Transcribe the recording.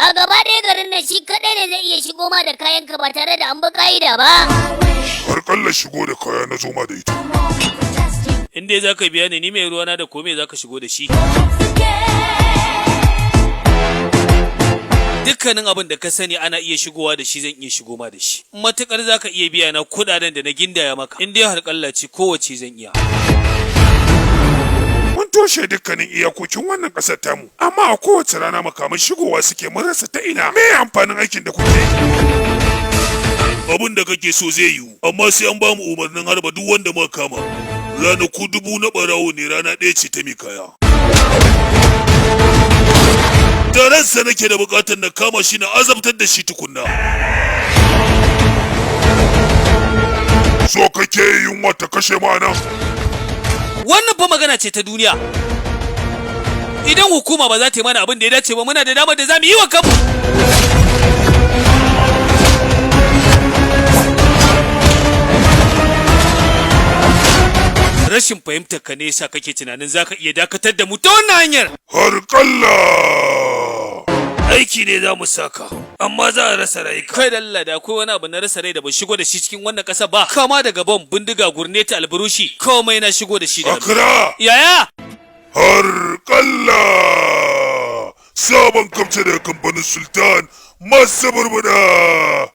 A gaba ɗaya garin nan shi kaɗai ne zai iya shigo ma da kayanka ba tare da an bi ka'ida ba. Har kalla shigo da kaya na zo ma da ita. In dai za ka biya ni, ni mai ruwana da kome za ka shigo da shi. Dukkanin abin da ka sani ana iya shigowa da shi, zan iya shigo ma da shi. Matukar za ka iya biya na kuɗaɗen da na gindaya maka. In dai har kalla ce, kowace zan iya. Mun toshe dukkanin iyakokin wannan ƙasar tamu, amma a kowace rana makamai shigowa suke, mun rasa ta ina. Me amfanin aikin da kuke yi? Abin da kake so zai yiwu, amma sai an ba mu umarnin harba duk wanda muka kama. Ranaku 1000 na ɓarawo ne, rana ɗaya ce ta mai kaya. Da ransa nake da bukatar na kama shi na azabtar da shi tukunna. So kake yunwa ta kashe ma nan? Wannan fa magana ce ta duniya. Idan hukuma ba za ta yi mana abin da ya dace ba, muna da damar da za mu yi wa kanmu. Rashin fahimtar ka ne yasa kake tunanin zaka iya dakatar da mu ta wannan hanyar. Har kalla! Aiki ne za mu saka, amma za a rasa rayuka. Kai da Allah, da akwai wani abu na rasa rai da ban shigo da shi cikin wannan ƙasa ba. Kama daga bom, bindiga, gurneti, alburushi, komai na shigo da shi da. Akra! Yaya! Har kalla! Sabon kamce daga kamfanin Sultan masu burbuda!